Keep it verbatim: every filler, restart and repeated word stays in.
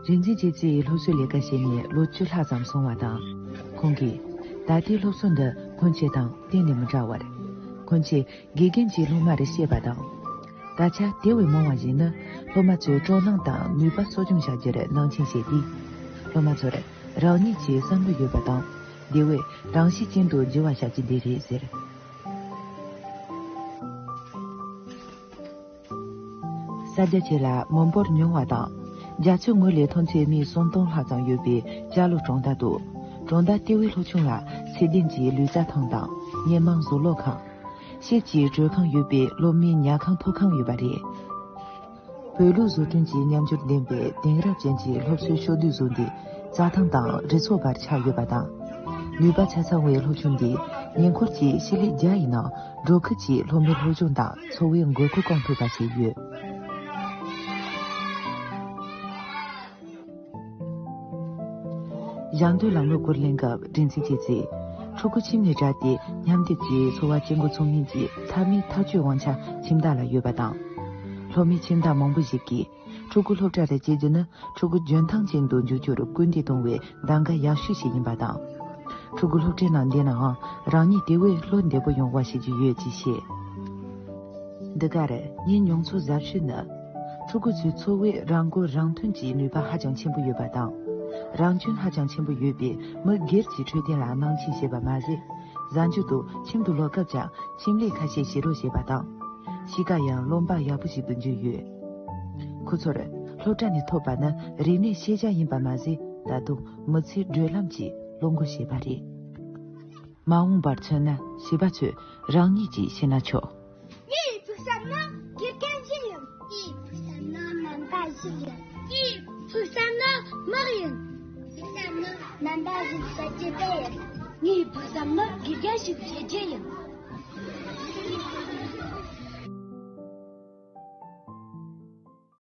རིག་འཛིན་རྗེ་བཙུན་ཡིས་སློབ་གསོའི་ལས་ཀ་བྱས་ནས་ལོ་བཅུ་ལྷག་ཙམ་སོང་བ་དང་། ཁོང་གིས་ད་ལྟའི་སློབ་གསོ་འདི་སྔོན་ཆད་དང་གཏན་ནས་མི་འདྲ་བར། སྔོན་ཆད་དགེ་རྒན་གྱིས་སློབ་མར་བཤད་པ་དང་། ད་ཆ་དེ་བས་མང་བ་ཞིག་ནི་སློབ་མ་ཚོའི་སྤྲོ་སྣང་དང་ནུས་པ་གསོ་སྐྱོང་བྱ་རྒྱུར་སྣང་ཆེན་བྱས་ཏེ། སློབ་མ་ཚོར་རང་ཉིད་ཀྱི་བསམ་བློ་ཡོད་པ་དང་། དེ་བས་རང་གཤིས་ཅན་དུ་འགྱུར་བ་བྱ་རྒྱུ་འདི་རེད་ཟེར། ས་རྒྱ་ཆེ་ལ་མི་འབོར་ཉུང་བ་དང་། རྒྱ་ཆེ་ངོས་ལས་ཐོན་ཚད་མི་སུམ་སྟོང་ལྷག་ཙམ་ཡོད་པའི་ཅ་ལོ་གྲོང་རྡལ་དུ། གྲོང་རྡལ་ལྟེ་བའི་སློབ་ཆུང་ལ་ཚད་ལྡན་གྱི་ལུས་རྩལ་ཐང་དང་། ཉེ་མང་གཟུགས་སློབ་ཁང་། ཤེལ་གྱི་དྲོད་ཁང་ཡོད་པའི་སློབ་མའི་ཉལ་ཁང་ཐོག་ཁང་ཡོད་པ་རེད། བོད་ལུགས་བཟོ་སྐྲུན་གྱི་ཉམས་འགྱུར་ལྡན་པའི་དེང་རབས་ཅན་གྱི་སློབ་གསོའི་ཕྱོགས་བསྡུས་བཟོ་འདི་རྩྭ་ཐང་དང་རི་ཚོགས་བར་ཆགས་ཡོད་པ་དང་། ནུས་པ་ཆ་ཚང་བའི་སློབ་ཆུང་འདིས་ཉེ་འཁོར་གྱི་ཆེད་ལས་བརྒྱ་ཡི་ནང་འབྲོག་ཁུལ་གྱི་སློབ་མའི་སློབ་སྦྱོང་དང་འཚོ་བའི་དགོས་མཁོ་སྐོང་ཐུབ་པ་བྱས་ཡོད། ཞང་སྟོན་ལམ་ལུགས་སྐོར་གླེང་སྐབས་རིག་འཛིན་རྗེ་བཙུན། ཕྲུ་གུ་ཁྱིམ་ནས་བྲལ་ཏེ་མཉམ་སྡེབ་ཀྱི་འཚོ་བ་སྐྱེལ་འགོ་ཚུགས་མིན་གྱི་མཐའ་མའི་ཐག་གཅོད་དབང་ཆ་ཁྱིམ་བདག་ལ་ཡོད་པ་དང་། སློབ་མའི་ཁྱིམ་བདག་མང་པོ་ཞིག་གིས་ཕྲུ་གུ་སློབ་གྲྭ་རུ་སྐྱེལ་རྒྱུ་ནི་ཕྲུ་གུ་འཇོན་ཐང་ཅན་དུ་འགྱུར་རྒྱུར་སྐུལ་འདེད་གཏོང་བའི་གདམ་ག་ཡག་ཤོས་ཤིག་ཡིན་པ་དང་། ཕྲུ་གུ་སློབ་གྲྭའི་ནང་བསྡད་ནའང་རང་ཉིད་དེ་བས་བློ་བདེ་པོ་ཡོང་བ་བྱེད་ཀྱི་ཡོད་ཅེས་བཤད། འདི་གར་ཉིན་ཉུང་ཚོ་ཟབ་ཤོས་ནི། ཕྲུ་གུ་ཚོའི་འཚོ་བའི་རང་མགོ་རང་ཐོན་གྱི་ནུས་པ་ཧ་ཅང་ཆེན་པོ་ཡོད་པ་དང་། རང་སྐྱོན་ཧ་ཅང་ཆེན་པོ་ཡོད་པའི་མི་སྒེར་གྱི་འཕྲོད་བསྟེན་ལ་སྣང་ཆེན་བྱེད་པ་མ་ཟད། གཟའ་མཇུག་ཏུ་ཁྱིམ་དུ་ལོག་སྐབས་ཀྱང་ཁྱིམ་ལས་ཁ་ཤས་བྱེད་རོགས་བྱེད་པ་དང་། གཤིས་ཀ་ཡང་རློམ་པ་ཡག་པོ་ཞིག་ཏུ་འགྱུར་ཡོད། ཁོ་ཚོར་སློབ་གྲྭ་ནས་ཐོབ་པ་ནི་རིག་གནས་ཤེས་བྱ་ཡིན་པ་མ་ཟད། ད་དུང་མི་ཚེའི་བགྲོད་ལམ་གྱི་བློ་འགུལ་བྱེད་པ་རེད། མ་འོངས་པར་མཚོན་ན་བྱིས་པ་ཚོས་རང་ཉིད་ཀྱིས་ཤེས་ན་ཆོག་ངའི་ཕུགས་བསམ་ནི་དགེ་རྒན་ཞིག་ཡིན། ངའི་ཕུགས་བསམ་ནི་རྣམ་པ་ཞིག་ཡིན། ངའི་ཕུགས་བསམ་ནི་མི་ཡིན། ཕུགས་བསམ་ནི་རྣམ་པ་ཞིག་བྱ་རྒྱུ་དེ་ཡིན། ངའི་ཕུགས་བསམ་ནི་དགེ་རྒན་ཞིག་བྱེད་རྒྱུ་ཡིན།